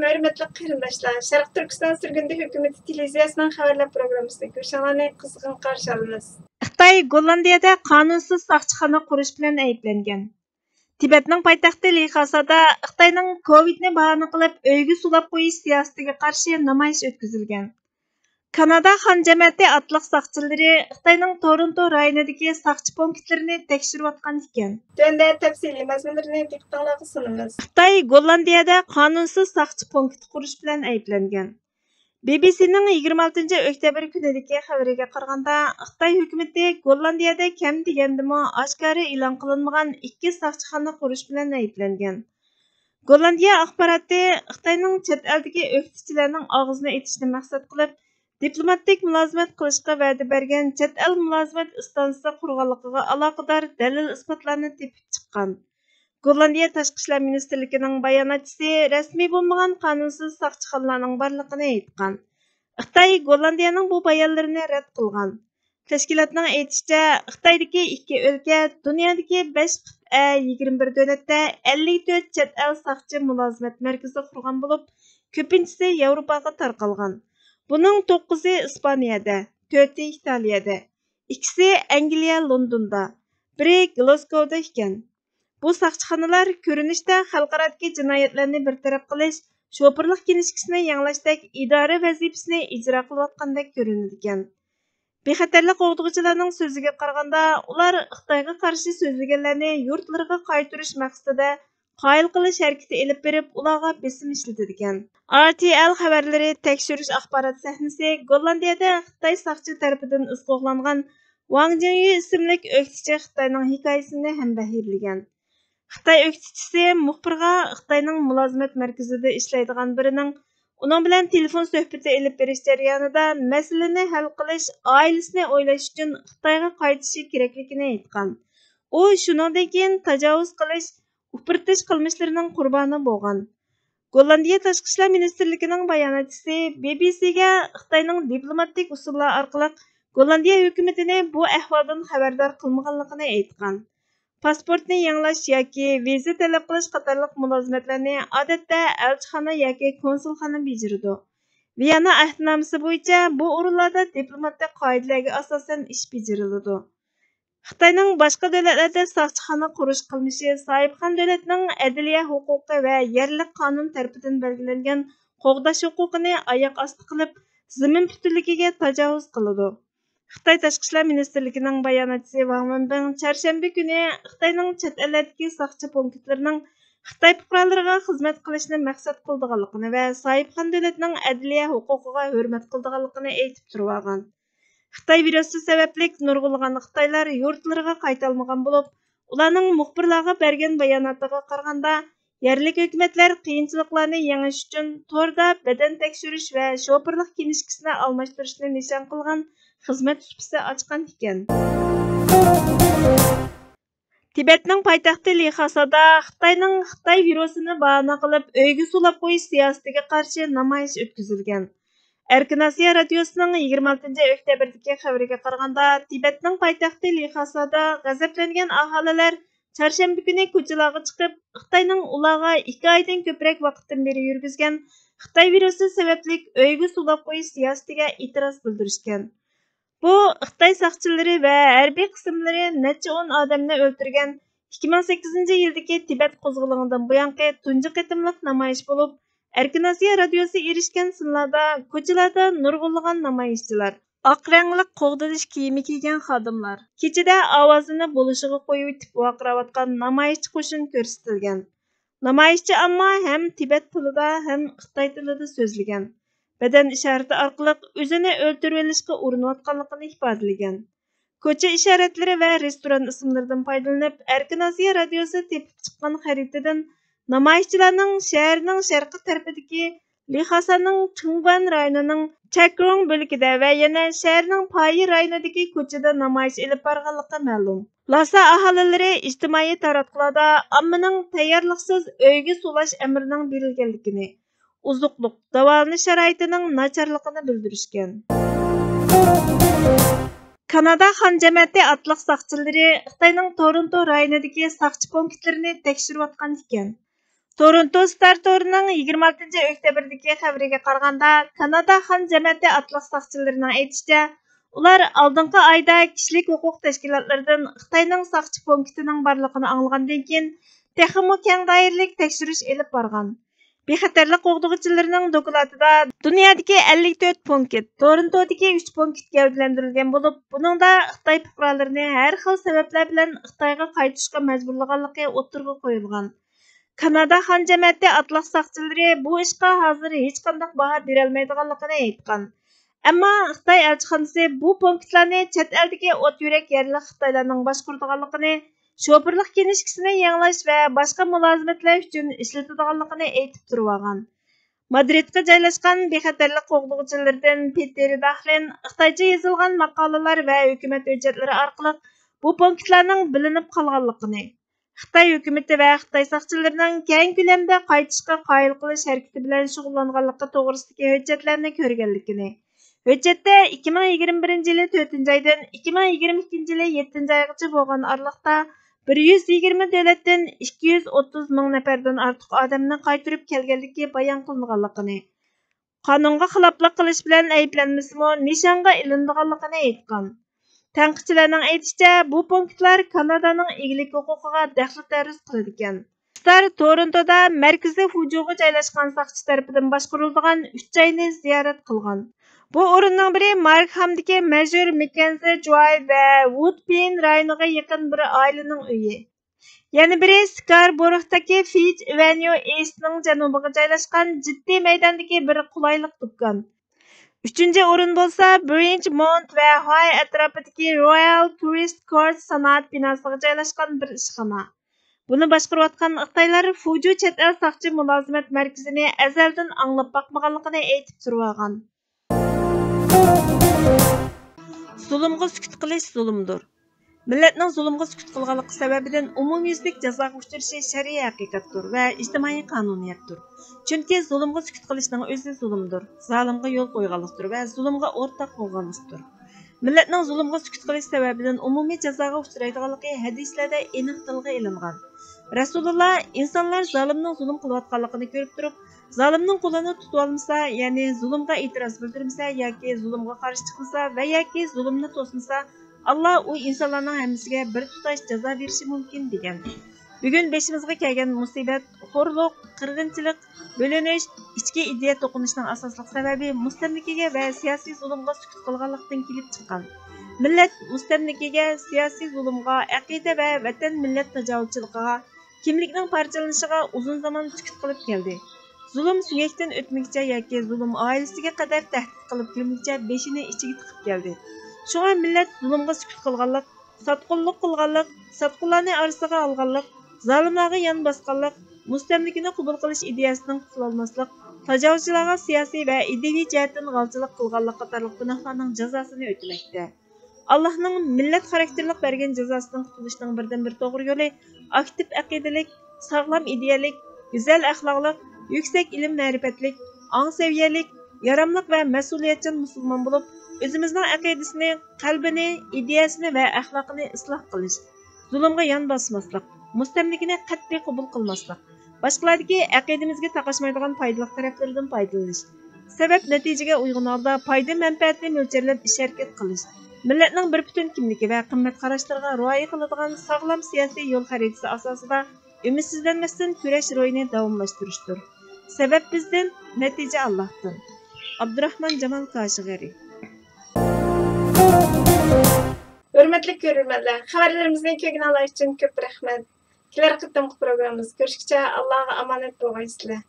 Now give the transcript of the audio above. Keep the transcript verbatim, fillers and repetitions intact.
ھۆرمەتلىك قېرىنداشلار، شەرقىي تۈركىستان سۈرگۈندە ھۆكۈمىتى تېلېۋىزىيەسىنىڭ خەۋەرلەر پروگراممىسىدا كۆرۈشۈڭلارنى قىزغىن قارشى ئالىمىز. خىتاي گوللاندىيەدە قانۇنسىز ساقچىخانا قۇرۇش بىلەن ئەيىبلەنگەن. تىبەتنىڭ پايتەختى لىخاسادا خىتاينىڭ كوۋىدنى باھانە قىلىپ ئۆيگە سولاپ قويۇش سىياسىتىگە قارشى نامايىش ئۆتكۈزۈلگەن. كانادا خان جەمەتى ئاتلىق ساقچىلىرى خىتاينىڭ تورونتو رايونىدىكى ساقچى پونكىتلىرىنى تەكشۈرۈۋاتقان ئىكەن. تۆۋەندە تەپسىلىي مەزمۇنلىرىنى دىققىتىڭلارغا سۇنىمىز. خىتاي گوللاندىيەدە قانۇنسىز ساقچى پونكىتى قۇرۇش بىلەن ئەيىبلەنگەن. بى بى سىنىڭ يىگىرمە ئالتىنچى ئۆكتەبىر كۈنىدىكى خەۋىرىگە قارىغاندا، خىتاي ھۆكۈمىتى گوللاندىيەدە كەم دېگەندىمۇ ئاشكارا ئېلان قىلىنمىغان ئىككى ساقچىخانا قۇرۇش بىلەن ئەيىبلەنگەن. گوللاندىيە ئاخباراتى خىتاينىڭ چەت ئەلدىكى ئۆكتىچىلەرنىڭ ئاغزىنى ئېچىشنى مەقسەت قىلىپ، دىپلوماتىك مۇلازىمەت قىلىشقا ۋەدە بەرگەن چەت ئەل مۇلازىمەت ئىستانسىسى قۇرغانلىقىغا ئالاقىدار دەلىل-ئىسپاتلارنى تېپىپ چىققان. گوللاندىيە تاشقى ئىشلار مىنىستىرلىكىنىڭ باياناتچىسى رەسمىي بولمىغان قانۇنسىز ساقچىخانىلارنىڭ بارلىقىنى ئېيتقان. خىتاي گوللاندىيەنىڭ بۇ بايانلىرىنى رەت قىلغان. تەشكىلاتنىڭ ئېيتىشىچە، خىتايدىكى ئىككى ئۆلكە دۇنيادىكى بەش قىتئە، يىگىرمە بىر دۆلەتتە ئەللىك تۆت چەت ئەل ساقچى مۇلازىمەت مەركىزى قۇرغان بولۇپ، كۆپىنچىسى ياۋروپاغا تارقالغان. بۇنىڭ توققۇزى ئىسپانىيەدە، تۆتى ئىتالىيەدە، ئىككىسى ئەنگلىيە لوندوندا، بىرى گلاسگودا ئىكەن. بۇ ساقچىخانىلار كۆرۈنۈشتە خەلقئارادىكى جىنايەتلەرنى بىر تەرەپ قىلىش، شوپۇرلۇق كىنىشكىسىنى يېڭىلاشتەك ئىدارە ۋەزىپىسىنى ئىجرا قىلىۋاتقاندەك كۆرۈنىدىكەن. بىخەتەرلىك قوغدىغۇچىلارنىڭ سۆزىگە قارىغاندا، ئۇلار خىتايغا قارشى سۆزلىگەنلەرنى يۇرتلىرىغا قايتۇرۇش مەقسىتىدە قايىل قىلىش ھەرىكىتى ئېلىپ بېرىپ، ئۇلارغا بېسىم ئىشلىتىدىكەن. ئار تى ئېل خەۋەرلىرى تەكشۈرۈش ئاخبارات سەھنىسى گوللاندىيەدە خىتاي ساقچى تەرىپىدىن ئىزغوغلانغان ۋاڭ جىڭيۈ ئىسىملىك ئۆكتىچى خىتاينىڭ ھېكايىسىنى ھەمبەھىرلىگەن. خىتاي ئۆكتىچىسى مۇخبىرغا خىتاينىڭ مۇلازىمەت مەركىزىدە ئىشلەيدىغان بىرىنىڭ ئۇنىڭ بىلەن تېلېفون سۆھبىتى ئېلىپ بېرىش جەريانىدا مەسىلىنى ھەل قىلىش، ئائىلىسىنى ئويلاش ئۈچۈن خىتايغا قايتىشى كېرەكلىكىنى ئېيتقان. ئۇ شۇنىڭدىن كېيىن تاجاۋۇز قىلىش، ئۇپرىتىش قىلمىشلىرىنىڭ قۇربانى بولغان. گوللاندىيە تاشقى ئىشلار مىنىستىرلىكىنىڭ باياناتچىسى بى بى سىگە خىتاينىڭ دىپلوماتىك ئۇسۇللار ئارقىلىق گوللاندىيە ھۆكۈمىتىنى بۇ ئەھۋالدىن خەۋەردار قىلمىغانلىقىنى ئېيتقان. پاسپورتنى يېڭىلاش ياكى ۋىزا تەلەپ قىلىش قاتارلىق مۇلازىمەتلەرنى ئادەتتە ئەلچىخانا ياكى كونسۇلخانا بېجىرىدۇ. ۋىياننا ئەھدىنامىسى بويىچە بۇ ئورۇنلاردا دىپلوماتىك قائىدىلەرگە ئاساسەن ئىش بېجىرىلىدۇ. خىتاينىڭ باشقا دۆلەتلەردە ساقچىخانا قۇرۇش قىلمىشى ساھىبخان دۆلەتنىڭ ئەدلىيە ھوقۇقى ۋە يەرلىك قانۇن تەرىپىدىن بەلگىلەنگەن قوغداش ھوقۇقىنى ئاياق ئاستى قىلىپ، زېمىن پۈتۈنلۈكىگە تاجاۋۇز قىلىدۇ. خىتاي تاشقى ئىشلار مىنىستىرلىكىنىڭ باياناتچىسى ۋاڭ ۋېنبىڭ چارشەنبە كۈنى خىتاينىڭ چەت ئەللەردىكى ساقچى پونكىتلىرىنىڭ خىتاي پۇقرالىرىغا خىزمەت قىلىشنى مەقسەت قىلىدىغانلىقىنى ۋە ساھىبخان دۆلەتنىڭ ئەدلىيە ھوقۇقىغا ھۆرمەت قىلىدىغانلىقىنى ئېيتىپ تۇرۇۋالغان. خىتاي ۋىرۇسى سەۋەبلىك نۇرغۇنلىغان خىتايلار يۇرتلىرىغا قايتالمىغان بولۇپ، ئۇلارنىڭ مۇخبىرلارغا بەرگەن باياناتىغا قارىغاندا، يەرلىك ھۆكۈمەتلەر قىيىنچىلىقلارنى يېڭىش ئۈچۈن توردا بەدەن تەكشۈرۈش ۋە شوپۇرلۇق كىنىشكىسىنى ئالماشتۇرۇشنى نىشان قىلغان خىزمەت سۇپىسى ئاچقان ئىكەن. تىبەتنىڭ پايتەختى لىخاسادا خىتاينىڭ خىتاي ۋىرۇسىنى باھانە قىلىپ ئۆيگە سولاپ قويۇش سىياسىتىگە قارشى نامايىش ئۆتكۈزۈلگەن. ئەركىن ئاسىيا رادىيوسىنىڭ يىگىرمە ئالتىنچى ئۆكتەبىردىكى خەۋىرىگە قارىغاندا، تىبەتنىڭ پايتەختى لىخاسادا غەزەپلەنگەن ئاھالىلەر چارشەنبە كۈنى كوچىلارغا چىقىپ، خىتاينىڭ ئۇلارغا ئىككى ئايدىن كۆپرەك ۋاقىتتىن بېرى يۈرگۈزگەن خىتاي ۋىرۇسى سەۋەبلىك ئۆيگە سولاپ قويۇش سىياسىتىگە ئېتىراز بىلدۈرۈشكەن. بۇ خىتاي ساقچىلىرى ۋە ھەربىي قىسىملىرى نەچچە ئون ئادەمنى ئۆلتۈرگەن ئىككى مىڭ سەككىزىنچى يىلدىكى تىبەت قوزغىلىڭىدىن بۇيانقى تۇنجى قېتىملىق نامايىش بولۇپ، ئەركىن ئاسىيا رادىيوسى ئېرىشكەن سانلاردا كوچىلاردا نۇرغۇنلىغان نامايىشچىلار، ئاق رەڭلىك قوغدىنىش كىيىمى كىيگەن خادىملار، كېچىدە ئاۋازىنى بولۇشىغا قويۇۋېتىپ ۋارقىراۋاتقان نامايىشچى قوشۇن كۆرسىتىلگەن. نامايىشچى ئامما ھەم تىبەت تىلىدا، ھەم خىتاي تىلىدا سۆزلىگەن. بەدەن ئىشارىتى ئارقىلىق ئۆزىنى ئۆلتۈرۈۋېلىشقا ئۇرۇنۇۋاتقانلىقىنى ئىپادىلىگەن. كوچا ئىشارەتلىرى ۋە رېستوران ئىسىملىرىدىن پايدىلىنىپ، ئەركىن ئاسىيا رادىيوسى تېپىپ چىققان خەرىتىدىن نامايىشچىلارنىڭ شەھەرنىڭ شەرقىي تەرىپىدىكى لىخاسانىڭ چىڭگۇەن رايونىنىڭ چەكرۇڭ بۆلىكىدە ۋە يەنە شەھەرنىڭ پايى رايونىدىكى كوچىدا نامايىش ئېلىپ بارغانلىقى مەلۇم. لاسا ئاھالىلىرى ئىجتىمائىي تاراتقۇلاردا ئاممىنىڭ تەييارلىقسىز ئۆيگە سولاش ئەمرىنىڭ بېرىلگەنلىكىنى، ئوزۇقلۇق، داۋالىنىش شارائىتىنىڭ ناچارلىقىنى بىلدۈرۈشكەن. كانادا خان جەمەتى ئاتلىق ساقچىلىرى خىتاينىڭ تورونتو رايونىدىكى ساقچى پونكىتلىرىنى تەكشۈرۈۋاتقان ئىكەن. تورونتو ستار تورىنىڭ يىگىرمە ئالتىنچى ئۆكتەبىردىكى خەۋىرىگە قارىغاندا، كانادا خان جەمەتى ئاتلىق ساقچىلىرىنىڭ ئېيتىشىچە، ئۇلار ئالدىنقى ئايدا كىشىلىك ھوقۇق تەشكىلاتلىرىدىن خىتاينىڭ ساقچى پونكىتىنىڭ بارلىقىنى ئاڭلىغاندىن كېيىن، تېخىمۇ كەڭ دائىرىلىك تەكشۈرۈش ئېلىپ بارغان. بىخەتەرلىك قوغدىغۇچىلىرىنىڭ دوكلاتىدا دۇنيادىكى ئەللىك تۆت پونكىت، تورونتودىكى ئۈچ پونكىت گەۋدىلەندۈرۈلگەن بولۇپ، بۇنىڭدا خىتاي پۇقرالىرىنى ھەر خىل سەۋەبلەر بىلەن خىتايغا قايتىشقا مەجبۇرلىغانلىقى ئوتتۇرىغا قويۇلغان. كانادا خان جەمەتى ئاتلاس ساقچىلىرى بۇ ئىشقا ھازىر ھېچقانداق باھا بېرەلمەيدىغانلىقىنى ئېيتقان. ئەمما خىتاي ئەلچىخانىسى بۇ پونكىتلارنى چەت ئەلدىكى ئوت يۈرەك يەرلىك خىتايلارنىڭ باشقۇرىدىغانلىقىنى، شوپۇرلۇق كىنىشكىسىنى يېڭىلاش ۋە باشقا مۇلازىمەتلەر ئۈچۈن ئىشلىتىدىغانلىقىنى ئېيتىپ تۇرۇۋالغان. مادرىدقا جايلاشقان بىخەتەرلىك قوغدىغۇچىلىرىدىن پېتېر داخلىن خىتايچە يېزىلغان ماقالىلەر ۋە ھۆكۈمەت ھۆججەتلىرى ئارقىلىق بۇ پونكىتلارنىڭ بىلىنىپ قالغانلىقىنى، خىتاي ھۆكۈمىتى ۋە خىتاي ساقچىلىرىنىڭ كەڭ كۆلەمدە قايتىشقا قايىل قىلىش ھەرىكىتى بىلەن شۇغۇللانغانلىقى توغرىسىدىكى ھۆججەتلەرنى كۆرگەنلىكىنى، ھۆججەتتە ئىككى مىڭ يىگىرمە بىرىنچى يىلى تۆتىنچى ئايدىن ئىككى مىڭ يىگىرمە ئىككىنچى يىلى يەتتىنچى ئايغىچە بولغان ئارىلىقتا بىر يۈز يىگىرمە دۆلەتتىن ئىككى يۈز ئوتتۇز مىڭ نەپەردىن ئارتۇق ئادەمنى قايتۇرۇپ كەلگەنلىكى بايان قىلىنغانلىقىنى، قانۇنغا خىلاپلىق قىلىش بىلەن ئەيىبلەنمىسىمۇ، نىشانغا ئېلىنىدىغانلىقىنى ئېيتقان. تەنقىدچىلەرنىڭ ئېيتىشىچە، بۇ پونكىتلار كانادانىڭ ئىگىلىك ھوقۇقىغا دەخلى تەرۇز قىلىدىكەن. ستار تورونتودا مەركىزىي فۇجۇغا جايلاشقان ساقچى تەرىپىدىن باشقۇرۇلىدىغان ئۈچ جاينى زىيارەت قىلغان. بۇ ئورۇننىڭ بىرى ماركھامدىكى مەشھۇر مىككېنزى جۇاي ۋە ۋۇدپىن رايونىغا يېقىن بىر ئائىلىنىڭ ئۆيى. يەنە بىرى سكاربورۇغدىكى فىچ ئېۋېنيۇ ئىستنىڭ جەنۇبىغا جايلاشقان جىددىي مەيداندىكى بىر قولايلىق دۇكان. ئۈچىنچى ئورۇن بولسا بىرىنچ مونت ۋە ھاي ئەتراپىدىكى رويال تۇرىست كورت سانائەت بىناسىغا جايلاشقان بىر ئىشخانا. بۇنى باشقۇرۇۋاتقان خىتايلار فۇجۇ چەت ئەل ساقچى مۇلازىمەت مەركىزىنى ئەزەلدىن ئاڭلاپ باقمىغانلىقىنى ئېيتىپ تۇرۇۋالغان. زۇلۇمغا سۈكۈت قىلىش زۇلۇمدۇر. مىللەتنىڭ زۇلۇمغا سۈكۈت قىلغانلىقى سەۋەبىدىن ئومۇميۈزلۈك جازاغا ئۇچرىشى شەرئىي ھەقىقەتتۇر ۋە ئىجتىمائىي قانۇنىيەتتۇر. چۈنكى زۇلۇمغا سۈكۈت قىلىشنىڭ ئۆزى زۇلۇمدۇر، زالىمغا يول قويغانلىقتۇر ۋە زۇلۇمغا ئورتاق بولغانلىقتۇر. مىللەتنىڭ زۇلۇمغا سۈكۈت قىلىش سەۋەبىدىن ئومۇمىي جازاغا ئۇچرايدىغانلىقى ھەدىسلەردە ئېنىق تىلغا ئېلىنغان. رەسۇلۇللا، ئىنسانلار زالىمنىڭ زۇلۇم قىلىۋاتقانلىقىنى كۆرۈپ تۇرۇپ، زالىمنىڭ قولىنى تۇتۇۋالمىسا، يەنى زۇلۇمغا ئېتىراز بىلدۈرمىسە ياكى زۇلۇمغا قارشى چىقمىسا ۋە ياكى زۇلۇمنى توسمىسا، ئاللا ئۇ ئىنسانلارنىڭ ھەممىسىگە بىر تۇتاش جازا بېرىشى مۇمكىن، دېگەن. بۈگۈن بېشىمىزغا كەلگەن مۇسىبەت، خورلۇق، قىرغىنچىلىق، بۆلۈنۈش، ئىچكى ئىدىيە توقۇنۇشنىڭ ئاساسلىق سەۋەبى مۇستەملىكىگە ۋە سىياسىي زۇلۇمغا سۈكۈت قىلغانلىقتىن كېلىپ چىققان. مىللەت مۇستەملىكىگە، سىياسىي زۇلۇمغا، ئەقىدە ۋە ۋەتەن، مىللەت تاجاۋۇزچىلىقىغا، كىملىكنىڭ پارچىلىنىشىغا ئۇزۇن زامان سۈكۈت قىلىپ كەلدى. زۇلۇم سۆڭەكتىن ئۆتمىگۈچە ياكى زۇلۇم ئائىلىسىگە قەدەر تەھدىت قىلىپ كۆمگۈچە بېشىنى ئىچىگە تىقىپ كەلدى. شۇڭا مىللەت زۇلۇمغا سۈكۈت قىلغانلىق، ساتقۇنلۇق قىلغانلىق، ساتقۇنلارنى ئارىسىغا ئالغانلىق، زالىملارغا يان باسقانلىق، مۇستەملىكىنى قوبۇل قىلىش ئىدىيەسىدىن قۇتۇلالماسلىق، تاجاۋۇزچىلارغا سىياسىي ۋە ئىدىيىۋى جەھەتتىن غالچىلىق قىلغانلىق قاتارلىق گۇناھلارنىڭ جازاسىنى ئۆتىمەكتە. ئاللاھنىڭ مىللەت خاراكتېرلىق بەرگەن جازاسىدىن قۇتۇلۇشنىڭ بىردىنبىر توغرا يولى ئاكتىپ ئەقىدىلىك، ساغلام ئىدىيەلىك، گۈزەل ئەخلاقلىق، يۈكسەك ئىلىم مەرىپەتلىك، ئاڭ سەۋىيەلىك، ياراملىق ۋە مەسئۇلىيەتچان مۇسۇلمان بولۇپ، ئۆزىمىزنىڭ ئەقىدىسىنى، قەلبىنى، ئىدىيەسىنى ۋە ئەخلاقىنى ئىسلاھ قىلىش، زۇلۇمغا يان باسماسلىق، مۇستەملىكىنى قەتئىي قوبۇل قىلماسلىق، باشقىلاردىكى ئەقىدىمىزگە تاقاشمايدىغان پايدىلىق تەرەپلىرىدىن پايدىلىنىش، سەۋەب نەتىجىگە ئۇيغۇن ھالدا پايدا مەنپەئەتنى مۆلچەرلەپ ئىش ھەرىكەت قىلىش، مىللەتنىڭ بىر پۈتۈن كىملىكى ۋە قىممەت قاراشلىرىغا رىئايە قىلىدىغان ساغلام سىياسىي يول خەرىتىسى ئاساسىدا ئۈمىدسىزلەنمەستىن كۈرەش روھىنى داۋاملاشتۇرۇشتۇر. سەۋەب بىزدىن، نەتىجە ئاللاھتىن. ئابدۇراخمان جامال كاشغەرى. ھۆرمەتلىك كۆرۈرمەنلەر، خەۋەرلىرىمىزنى كۆرگىنىڭلار ئۈچۈن كۆپ رەھمەت. كېلەر قېتىمقى پروگراممىمىزدا كۆرۈشكىچە ئاللاغا ئامانەت بولغايسىلەر.